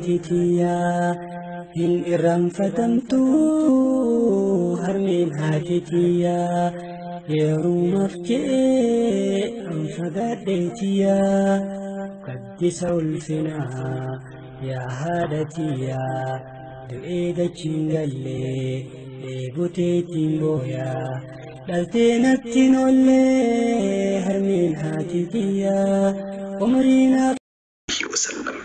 Haati tiyyaa hin irraanfatamtu, harmeen haati tiyyaa yerumaaf je'ee an fagaadhee tiyyaa gaddisa ulfinaa yaa haadha tiyyaa du'ee dachiin gallee dheeboteetiin booyaa dhaltee natti nollee harmeen haati tiyyaa umrii naaf. Wasallam.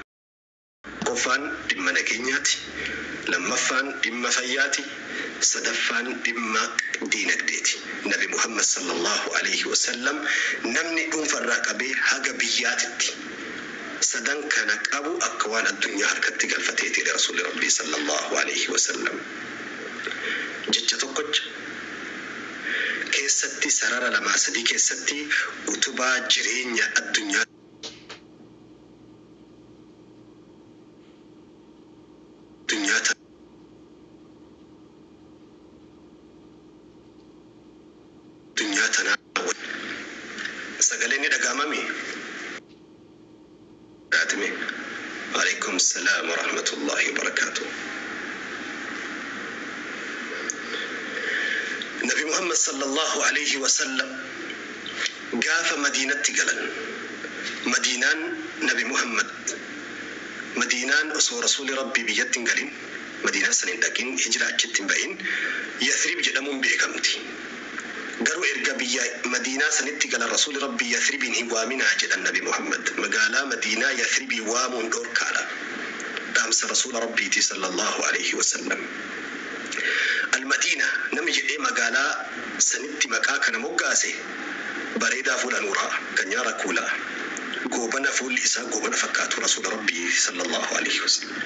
Tokkoffaan dhimma nageenyaati. Lammaffaan dhimma fayyaati. Sadaffaan dhimma diinagdeeti. Nabi Muhammad sallallahu alaihi wasallam namni dhuunfarraa qabee haga biyyaatitti sadan kana qabu akka waan addunyaa harkatti galfateeti Rasuulli Rabbii sallallahu alaihi wasallam. Jecha tokkocha keessatti, sarara lamaa sadii keessatti utubaa jireenya addunyaa addunyaa tanaa. Sagaleen ni dhaga'amami? Raatime. Alaikum salaam wa rahmatullahi wa barakaatuh. Nabi Muhammad sallallahu alaihi wasallam gaafa Madiinatti galan, Madiinaan Nabi Muhammad, Madiinaan osoo Rasuuli Rabbii biyyatti hin galin, Madiinaa san hin dhaqin, hijira achitti hin ba'in, Yathrib jedhamuun beekamti. Garuu erga biyya Madiinaa sanitti galan, Rasuuli Rabbii Yathribiin hin waaminaa jedhan Nabi Muhammad. Magaalaa Madiinaa Yathribii waamuun dhorkaadha. Dhaamsa Rasuula Rabbiiti sallallahu alaihi wasallam. Almadiina namni jedhee magaalaa sanitti maqaa kana moggaase bareedaa fuula nuuraa kan nyaara kuulaa goobana, fuulli isaa goobana fakkaatu, Rasuula Rabbii sallallahu alaihi wasallam.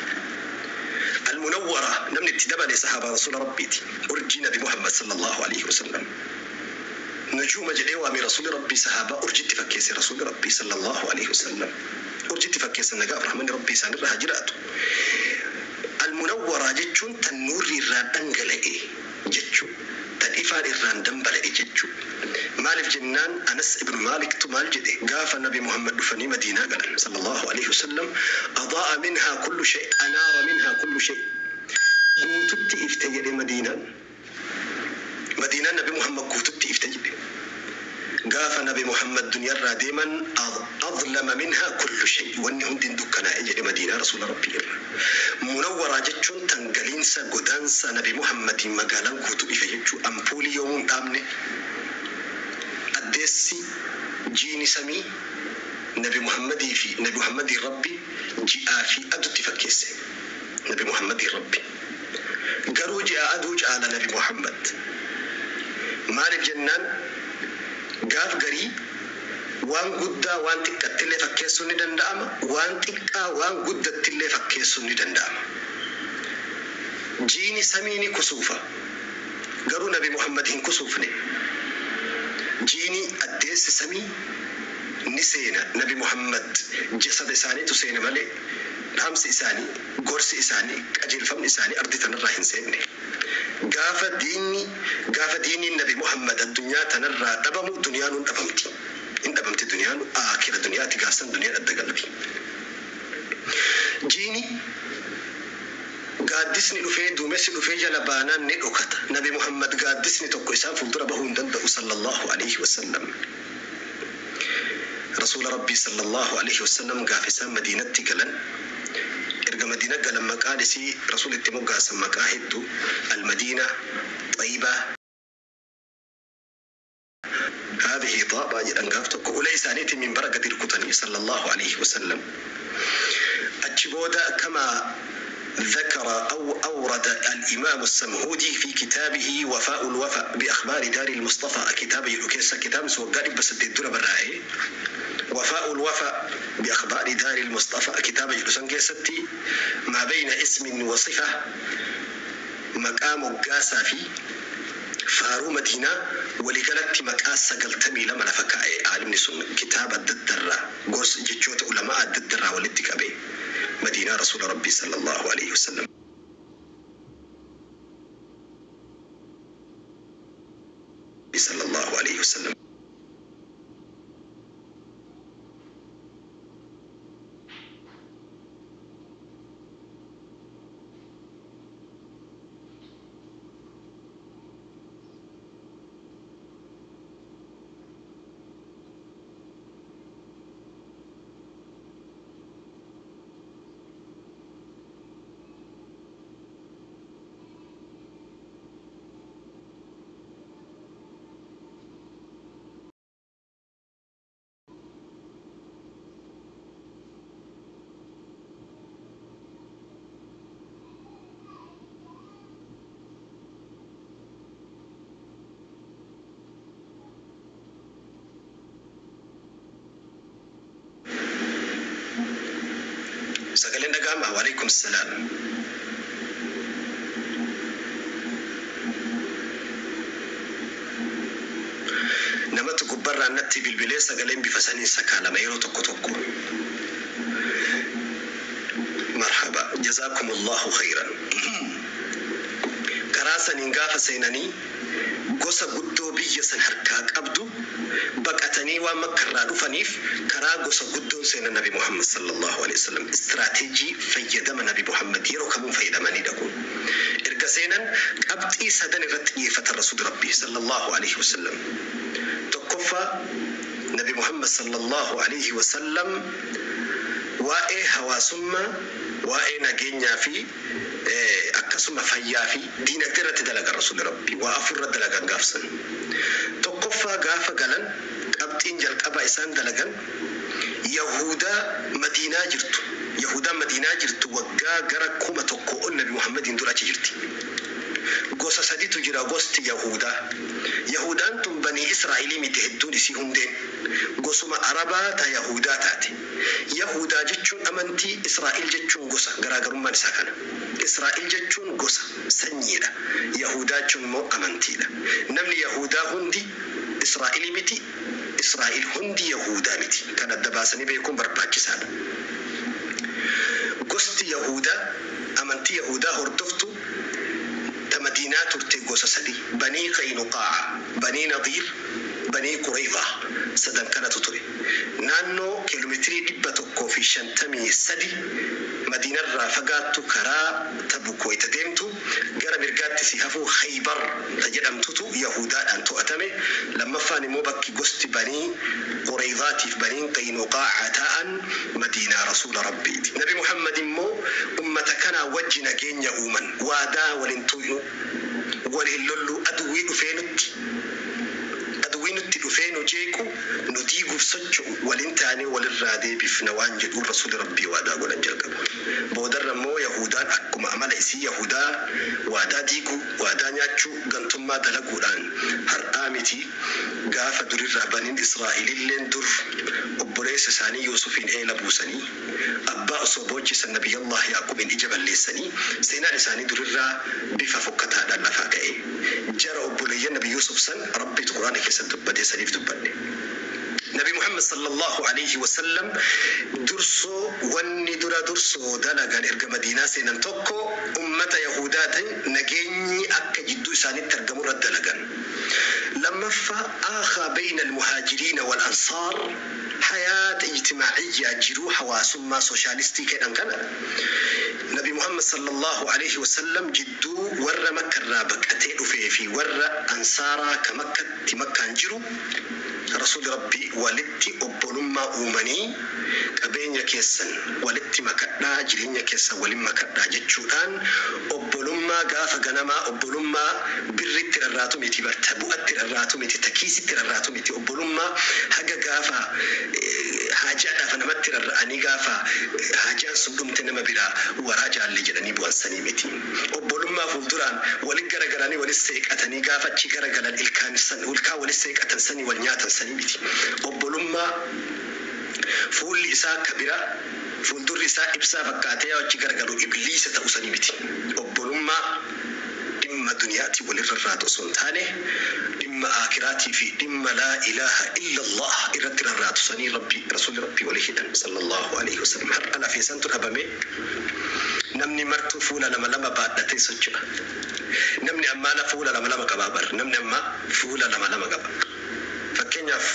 Almunawwara namni itti dabale sahaabaa Rasuula Rabbiiti. Urjii Nabi Muhammad sallallahu alaihi wasallam. Nujuuma jedhee waame Rasuuli Rabbii sahaabaa, urjitti fakkeesse Rasuuli Rabbii sallallahu alaihi wasallam. Urjitti fakkeessa, nagaaf rahmanni Rabbii isaanirra haa jiraatu. Almunawwaraa jechuun tan nuurri irraa dhangala'e jechuu, tan ifaan irraan dambala'e jechuu. Maaliif jennaan, Anas ibnu Maaliktu maal jedhe? Gaafa Nabi Muhammad dhufanii Madiinaa galan sallallahu alaihi wasallam, adaa'a minhaa kullu shay, anaara minhaa kullu shay, guututti ifte jedhe Madiinaan. Madiinaan Nabi Muhammad guututti ifte jedhe. Gaafa Nabi Muhammad duniyarraa deeman, adlama minhaa kullu shay, wanni hundi dukkanaa'e jedhe Madiinaa Rasuula Rabbii irra. Munawwaraa jechuun tan galiinsa godaansa Nabi Muhammadiin magaalaan guutuu ife jechuu, ampuulii yoomuu hin dhaabne. Addeessi, jiini samii, Nabi Muhammadii fi Nabi Muhammadiin Rabbi ji'aa fi adutti fakkeesse. Nabi Muhammadiin Rabbi garuu ji'a aduu caala Nabi Muhammad. Maaliif jennaan, gaaf garii waan guddaa waan xiqqattillee fakkeessuun ni danda'ama, waan xiqqaa waan guddattillee fakkeessuun ni danda'ama. Jiini samii ni kusuufa, garuu Nabi Muhammad hin kusuufne. Jiini, addeessi samii ni seena, Nabi Muhammad jasada isaaniitu seena malee dhaamsi isaanii, gorsi isaanii, qajeelfamni isaanii ardi tanarraa hin seenne. Gaafa diiniin Nabi Muhammad addunyaa tanarraa dhabamu, duniyaan hin dhabamti, hin dhabamti duniyaan, akira duniyaati gaafsan duniyaan adda galti. Jiini gaaddisni dhufee, duumessi dhufee jala baanaan ni dhokata. Nabi Muhammad gaaddisni tokko isaan fuuldura bahuu hin danda'u sallallahu alaihi wasallam. Rasuula Rabbii sallallahu alaihi wasallam gaafa isaan Madiinatti galan, erga Madiina galan, maqaan isii Rasuul itti moggaasan maqaa hedduu: Almadiina Xayyibaa, هذه طابة jedhan. Gaaf tokko ulee isaaniitiin minbara gadi rukutanii sallallahu alaihi wasallam. Achi booda, كما ذكر أو أورد الإمام السمهودي في كتابه وفاء الوفاء بأخبار دار المصطفى، كتاب يلوكيسا، كتاب سوغاري بس الدورة براي، وفاء الوفاء بأخبار دار المصطفى، كتاب يلوسان كيستي، ما بين اسم وصفة، maqaa moggaasaa fi faaruu Madiinaa waliigalatti maqaa 92 lafa kaa'e aalimni sun, kitaaba adda addarraa, gorsa jechoota ulamaa adda addarraa walitti qabe Madiinaa Rasuula Rabbii sallallahu alaihi wasallam. Sallallahu alaihi wasallam. Sagaleen dhaga'ama. Waalaikum salaam. Namatu gubbarraan natti bilbilee sagaleen bifa saniin sakaalama yeroo tokko tokko. Marhaba. Jazaakumullahu khayran. Karaa saniin gaafa seenanii gosa guddoo biyya san harkaa qabdu baqatanii waan Makkarraa dhufaniif karaa gosa guddoon seenan. Nabi Muhammad sallallahu alaihi wasallam istiraateejii fayyadama Nabi Muhammad yeroo kamuun fayyadamanii dhaqu. Erga seenan qabxii sadan irratti xiyyeeffatan Rasuuli Rabbii sallallahu alaihi wasallam. Tokkoffaa, Nabi Muhammad sallallahu alaihi wasallam waa'ee hawaasummaa, waa'ee nageenyaa fi akkasuma fayyaa fi diinagdee irratti dalagan. Rasuulli Rabbii waa afur irratti dalagan gaafsan. Tokkoffaa, gaafa galan qabxiin jalqabaa isaan dalagan Yahudaa Madiinaa jirtu. Yahudaa Madiinaa jirtu waggaa gara 1000 ol Nabi Muhammadiin dura achi jirti. Gosa saditu jira gosti Yahudaa. Yahudaan tun Banii Israa'ilii miti, hedduun isii hundeen. Gosuma Arabaa ta Yahudaa taate. Yahudaa jechuun amantii, Israa'il jechuun gosa, garaagarummaan isaa kana. Israa'il jechuun gosa, sanyiidha. Yahudaa jechuun immoo amantiidha. Namni Yahudaa hundi Israa'ilii miti, Israa'il hundi Yahudaa miti. Kan adda baasanii beekuun barbaachisaadha. Gosti Yahudaa amantii Yahudaa hordoftu ta Madiinaa turte gosa sadi. Banii Qaynuqaa'a, Banii Nadiir, Banii Qurayzaa, sadan kanatu ture. Naannoo kiiloomeetirii 153 Madiinarraa fagaattu, karaa Tabuk wayita deemtu gara mirgaatti si hafuu, Khaybar ta jedhamtutu Yahudaadhaan to'atame. Lammaffaan immoo bakki gosti Banii Qurayzaatiif Baniin Qaynuqaa'a ta'an Madiinaa Rasuula Rabbiiti. Nabi Muhammad immoo ummata kanaa wajji nageenya uuman. Waadaa walin tuqnu, wal hin lollu, aduwwii nutti dhufee nu jeequ, nu diiguuf socho'u walin taanee walirraa deebifna waan jedhuun Rasuuli Rabbii waadaa godhan jalqaba. Boodarra immoo Yahudaan akkuma amala isii Yahudaa waadaa diiguu, waadaa nyaachuu, gantummaa dalaguudhaan har'aa miti, gaafa durirraa Baniin Israa'ililleen dur obboleessa isaanii Yuusufiin eela buusanii, abbaa osoo boochisan Nabiyallah Yaaqubiin ija balleessanii, seenaan isaanii durirraa bifa fokkataadhaan lafaa ka'e. Jara obboleeyyan Nabi Yuusuf san Rabbiitu Quraana keessatti dubbatee saniif dubbadhe. Nabi Muhammad sallallahu alaihi wasallam dursoo wanni dura dursoo dalagan erga Madiinaa seenan tokko ummata Yahudaatiin nageenyi akka jidduu isaanitti argamu irratti dalagan. Lammaffaa, آخى بين المهاجرين والأنصار، حياة اجتماعية, jiruu hawaasummaa sooshaalistii jedhan kana Nabi Muhammad sallallahu alaihi wasallam jidduu warra Makkarraa baqatee dhufee fi warra Ansaaraa ka Makkatti Makkaan jiru Rasuuli Rabbii walitti obbolummaa uumanii, qabeenya keessan walitti makadhaa, jireenya keessan walin makadhaa jechuudhaan, obbolummaa gaafa ganamaa, obbolummaa birritti rarraatu miti, barta bu'atti rarraatu miti, takiisitti rarraatu miti, obbolummaa haga gaafa haajaadhaaf namatti rarra'anii gaafa haajaan sun dhumte nama biraa waraa jaalle jedhanii bu'an sanii miti. Obbolummaa fuulduraan walit garagalanii walit seeqatanii gaafa achi garagalan ilkaan san ilkaan walit seeqatan sanii wal nyaatan sanii miti. Obbolummaa fuulli isaa akka bira fuuldurri isaa ibsaa fakkaatee achi garagalu ibliisa ta'u sanii miti. Obbolummaa dhimma duniyaatii walirra rarraatu osoo hin taane dhimma akiraatii fi dhimma laa ilaaha illa Allah irratti rarraatu sanii Rabbi Rasuulli Rabbii walii hidhan sallallahu alaihi wasallam. Har'a lafeessantu dhabame, namni martuu fuula lama lama baadhatee socho'a. Namni ammaa fuula lama lama qabaa bar, namni ammaa fuula lama lama qaba. Fakkeenyaaf,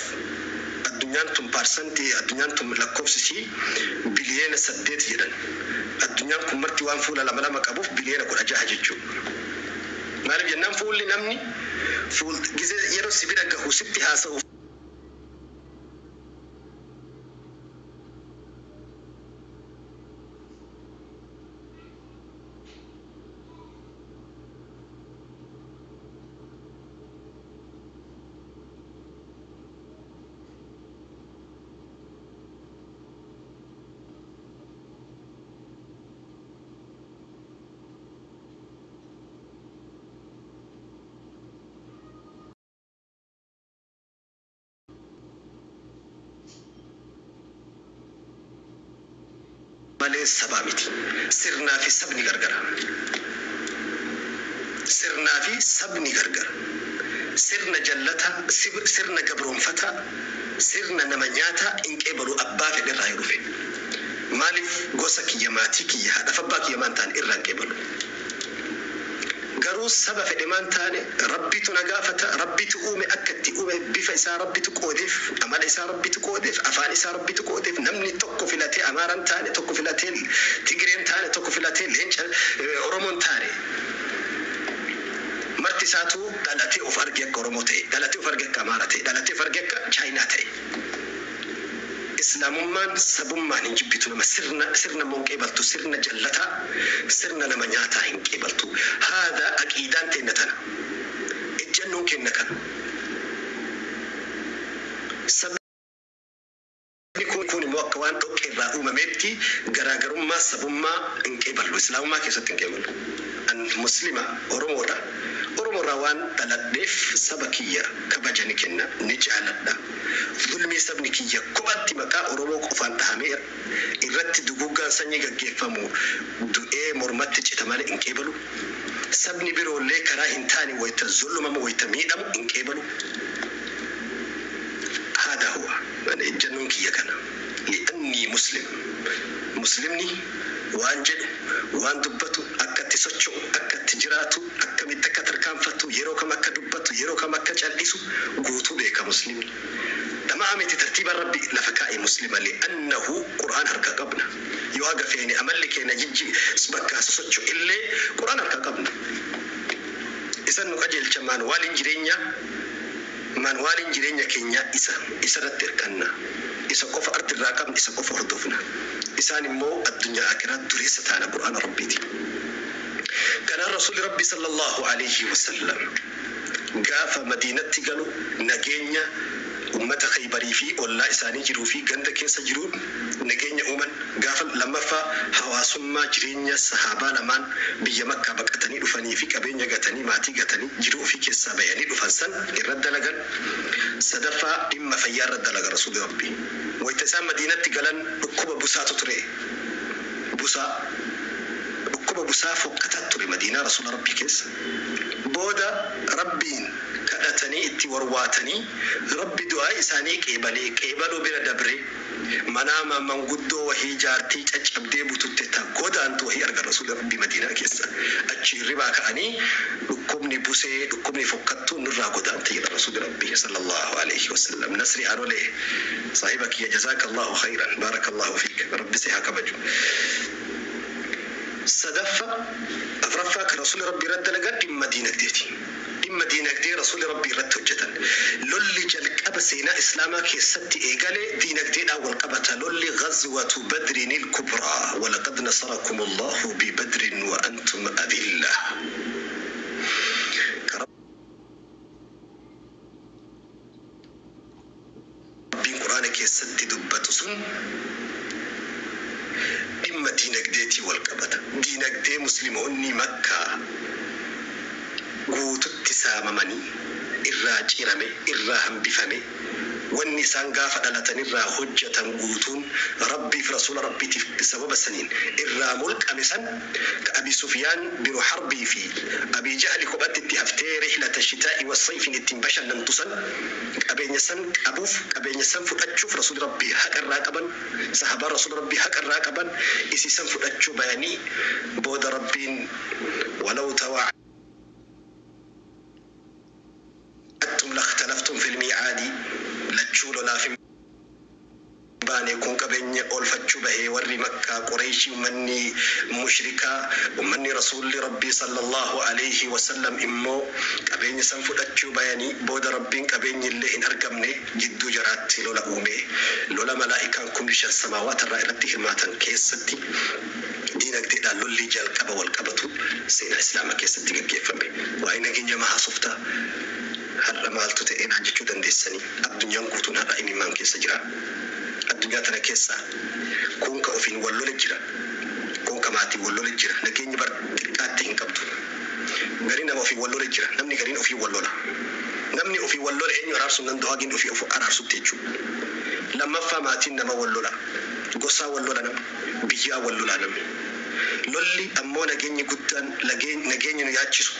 addunyaan tun paarsantii, addunyaan tun lakkoofsi isii biliyeena 8 jedhan. Addunyaan kun marti waan fuula lama lama qabuuf biliyeena 16 jechuudha. Maaliif jennaan, fuulli namni fuul gizee yeroo si bira gahu sitti haasa'u Malee sabaa miti. Sirnaa fi sabni gargara. Sirnaa fi sabni gargara. Sirna jallataa, sirna gabroonfataa, sirna nama nyaataa hin qeebalu abbaa fedhe irraa yoo dhufe. Maaliif gosa kiyya, maatii kiyya, haadhaaf abbaa kiyya maan ta'an irraa hin qeebalu. Garuu saba fedhe maan taane Rabbitu na gaafata, Rabbitu uume, akka itti uume bifa isaa Rabbitu qoodeef, amala isaa Rabbitu qoodeef, afaan isaa Rabbitu qoodeef. Namni tokko filatee Amaaraan taane, tokko filatee Tigireen taane, tokko filatee leenca Oromoon taane. Marti isaatu dhalatee of arge akka Oromoo ta'e, dhalatee of arge akka Amaara ta'e, dhalatee of arge akka Chaayinaa ta'e. Islaamummaan sabummaan hin jibbitu nama, sirna sirna immoo hin qeebaltu, sirna jallataa, sirna nama nyaataa hin qeebaltu. Haadha aqiidaan teenna tana. Ejjannoon keenna kana. Sabni kun immoo akka waan dhoqqee irraa uumameetti garaagarummaa sabummaa hin qeeballu. Islaamummaa keessatti hin qeeballu. An Muslima Oromoodha. Oromoo irraa waan dhaladheef saba kiyya kabaja ni kenna, ni jaaladha. Zulmii sabni kiyya kophatti maqaa Oromoo qofaan dhahamee irratti duguuggaan sanyii gaggeeffamu du'ee mormatti cita malee hin qeebalu. Sabni biroollee karaa hin taane wayita zullumamu, wayita miidhamu hin qeebalu. Haadha huwa ejjannoon kiyya kana. Li'annii Muslim. Muslimni waan jedhu, waan dubbatu, akka itti socho'u, akka itti jiraatu, akkamitti akka tarkaanfatu, yeroo kam akka dubbatu, yeroo kam akka cal'isu guutuu beeka Muslimni. Dhama'a miti, tartiibaan Rabbi lafa kaa'e Muslima, li'annahu Qur'aan harkaa qabna. Yoo haga feene amalli keenya jijji bakka sosocho'u illee Qur'aan harkaa qabna. Isan nu qajeelcha, maanwaaliin jireenya, maanwaaliin jireenya keenyaa isa isarratti hirkanna. Isa qofa ardirraa qabna, isa qofa hordofna. Isaan immoo addunyaa akiraa dureessa taana Qur'aana Rabbiiti. Kanaan Rasuulli Rabbi sallallahu alayhi wasallam gaafa Madiinatti galu nageenya ummata Khaybarii fi ollaa isaanii jiruu fi ganda keessa jiruun nageenya uuman. Gaafa lammaffaa hawaasummaa jireenya sahaabaa lamaan biyya Makkaa baqatanii dhufanii fi qabeenya gatanii, maatii gatanii, jiruu ofii keessaa bayanii dhufan san irra dalagan. Sadaffaa dhimma fayyaa irra dalaga Rasuulli Rabbi. Wayita isaan Madiinatti galan dhukkuba busaatu ture. Busaa, dhukkuba busaa fokkataa ture Madiinaa Rasuula Rabbii keessa. Booda Rabbiin kadhatanii itti warwaatanii Rabbi du'aa isaanii qeebalee, qeebaluu bira dabre manaama manguddoo wahii jaartii caccabdee bututte ta godaantu wahii argan Rasuulli Rabbii Madiinaa keessa. Achi hirribaa ka'anii dhukkubni busee, dhukkubni fokkattuun nurraa godaante jedha Rasuulli Rabbii sallallahu alayhi wasallam. Nasri Anolee saahiba kiyya, jazakallahu khayran, barakallahu fiik, Rabbi si haa kabaju. Sadaffa, afraffaa kan Rasuulli Rabbii irratti dalagan dhimma diinagdeeti. Dhimma diinagdee Rasuulli Rabbii irratti hojjetan. Lolli jalqaba seenaa Islaamaa keessatti eegale diinagdeedhaan wal qabata. Lolli ghazwatu Badrinil Kubraa, walaqad nasarakum Allahu bi Badrin wa antum adilla. Rabbiin Quraana keessatti dubbatu sun dhimma diinagdeetii wal qabata. Diinagdee Musliimoonni Makkaa guututti saamamanii, irraa cirame, irraa hambifame, wanni isaan gaafa dhalatanirraa hojjetan guutuun Rabbiif Rasuula Rabbiitiif sababa saniin irraa mulqame san, ka Abi Sufyaan binu Harbii fi Abi Jahli kophatti itti haftee rihlata shitaa'i wassayfiin ittiin bashannantu san, qabeenya san qabuuf, qabeenya san fudhachuuf Rasuuli Rabbii haqa irraa qaban, sahabaan Rasuula Rabbii haqa irraa qaban, isii san fudhachuu bayanii. Booda Rabbiin walaw tawaacadtum lakhtalaftum fil miicaadi, lachuu lolaaf hin baane, kun qabeenya oolfachuu bahee, warri Makkaa Qureeshii, ummanni mushrikaa, ummanni Rasuulli Rabbii sallallahu alayhi wasallam immoo qabeenya san fudhachuu bayanii. Booda Rabbiin qabeenyi illee hin argamne jidduu jaraatti lola uume. Lola malaa'ikaan 5,000 samaawaata irraa irratti hirmaatan keessatti diinagdeedhaan lolli jalqaba wal qabatu seenaa Islaamaa keessatti gaggeeffame. Waa'ee nageenya maa haasoftaa, har'a maaltu ta'e naan jechuu dandeessanii. Addunyaan guutuun har'a imimmaan keessa jira. Addunyaa tana keessa kun ka ofiin wal lole jira, kun ka maatiin wal lole jira. Nageenyi bar xiqqaatti hin qabdu. Gariin nama ofiin wal lole jira. Namni gariin ofiin wal lola. Namni ofiin wal lole eenyu araarsuu hin danda'u hagiin ofii of araarsutti jechuudha. Lammaffaa maatiin nama wal lola, gosaa wal lola, namni Biyyaa wal lolaa namni. Lolli ammoo nageenyi guddaan nageenyi nu yaachisu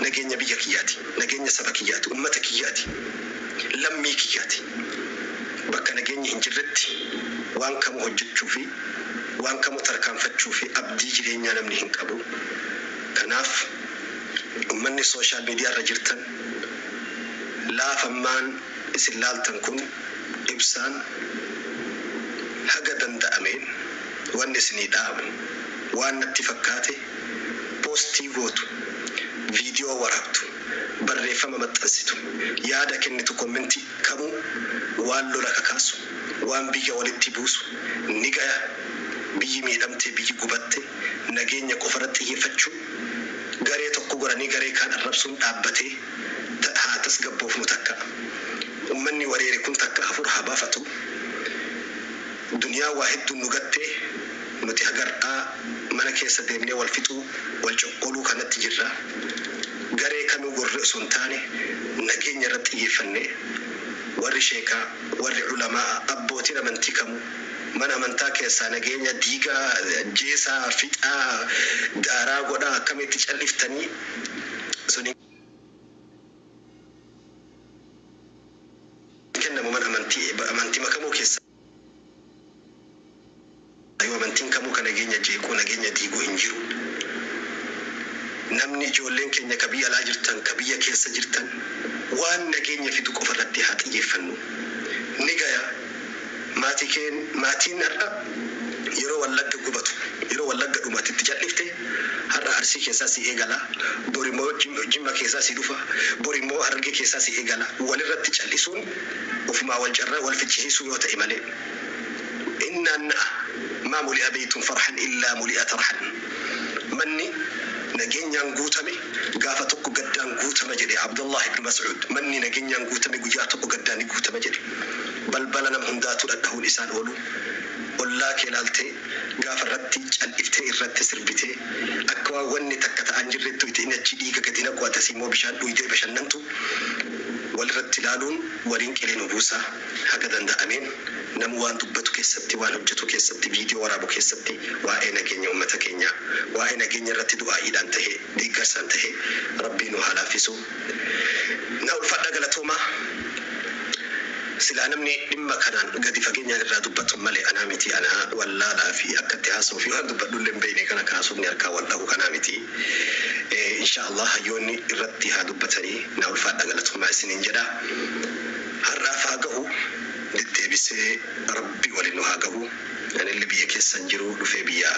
nageenya biyya kiyyaati, nageenya saba kiyyaati, ummata kiyyaati, lammii kiyyaati. Bakka nageenyi hin jirretti waan kamuu hojjechuu fi waan kamuu tarkaanfachuu fi abdii jireenyaa namni hin qabu. Kanaaf ummanni social media irra jirtan laafammaan isin laaltan kun ibsaan haga danda'ameen wanni isinii dhaamu waan natti fakkaate poostii gootu, viidiyoo waraabdu, barreeffama maxxansitu, yaada kennitu, commentii kamuu waan lola kakaasu, waan biyya walitti buusu ni gaya. Biyyi miidhamte, biyyi gubatte, nageenya qofarratti xiyyeeffachuu, garee tokko goranii garee kaan arrabsuun dhaabbatee haa tasgabboofnu takka. Ummanni wareere kun takka hafuura haa baafatu. Duniyaa waa hedduun nu gattee nuti hagar'aa mana keessa deemnee wal fixuu, wal coqqoluu kanatti jirra. Garee kamuu gorree osoo hin taane nageenya irratti xiyyeeffannee warri sheekaa, warri ulamaa, abbootiin amantii kamuu mana amantaa keessaa nageenya diigaa, jeesaa, fixaa, daaraa godhaa akkamitti calliftanii suni kennamu mana amantii amantii makamuu keessa yoo amantiin kamuu ka nageenya jeequu nageenya diiguu hin jiru. Namni ijoolleen keenya ka biyya alaa jirtan ka biyya keessa jirtan waan nageenya fidu qofa irratti haa xiyyeeffannu. Ni gaya maatii keen maatiin har'a yeroo Wallagga gubatu yeroo Wallagga dhumatitti callifte har'a Arsii keessaa si eegala, bor immoo Jimma keessaa si dhufa, bor immoo Harargee keessaa si eegala. Walirratti callisuun ofumaa wal carraa wal ficcisiisuu yoo ta'e malee innaan na'a maa muli'a beeytun farhan illaa muli'a tarhan, manni nageenyaan guutame gaafa tokko gaddaan guutama jedhe Abdullah ibn Mas'ud. Manni nageenyaan guutame guyyaa tokko gaddaan ni guutama jedhe. Balbala nama hundaatu dhadhahuun isaan oolu. Ollaa kee laaltee gaafa irratti cal'iftee irratti sirbitee akka waan wanni takka ta'an jirrettu itti inni achi dhiiga gadi naqu atasii immoo bishaan dhuydee bashannantu walirratti ilaaluun waliin qilee nu buusa. Haga danda'ameen namu waan dubbatu keessatti, waan hojjetu keessatti, viidiyoo waraabu keessatti waa'ee nageenya uummata keenyaa, waa'ee nageenya irratti du'aa'iidhaan ta'e, deeggarsaan ta'e Rabbii nu haa laaffisu. Na ulfaadha, galatoomaa. Silaa namni dhimma kanaan gadi fageenyaan irraa dubbatu malee anaa miti. Anaa wallaalaa fi akka itti haasa'uu fi waan dubbadhullee hin beekne kana kaasuufni harkaa wal dhahu kanaa miti. Insha Allah hayyoonni irratti haa dubbatanii. Na ulfaadha, galatoomaa isiniin jedha. Har'aaf haa gahu, deddeebisee Rabbi waliin nu haa gahu. Anillee biyya keessan jiru dhufee biyya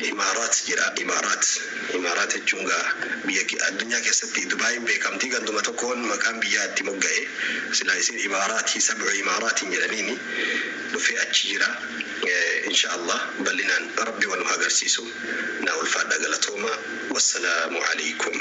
Imaaraat jira. Imaaraat, Imaaraat jechuun gaa biyya addunyaa keessatti Dubaayin beekamtii ganduma tokkoon maqaan biyyaa itti mogga'e. Silaa isin Imaaraatii sab'u Imaaraatiin jedhaniini dhufee achi jira. Insha Allah bal'inaan Rabbi wal nu haa agarsiisu. Na ulfaadha, galatooma. Wassalaamu alaikum.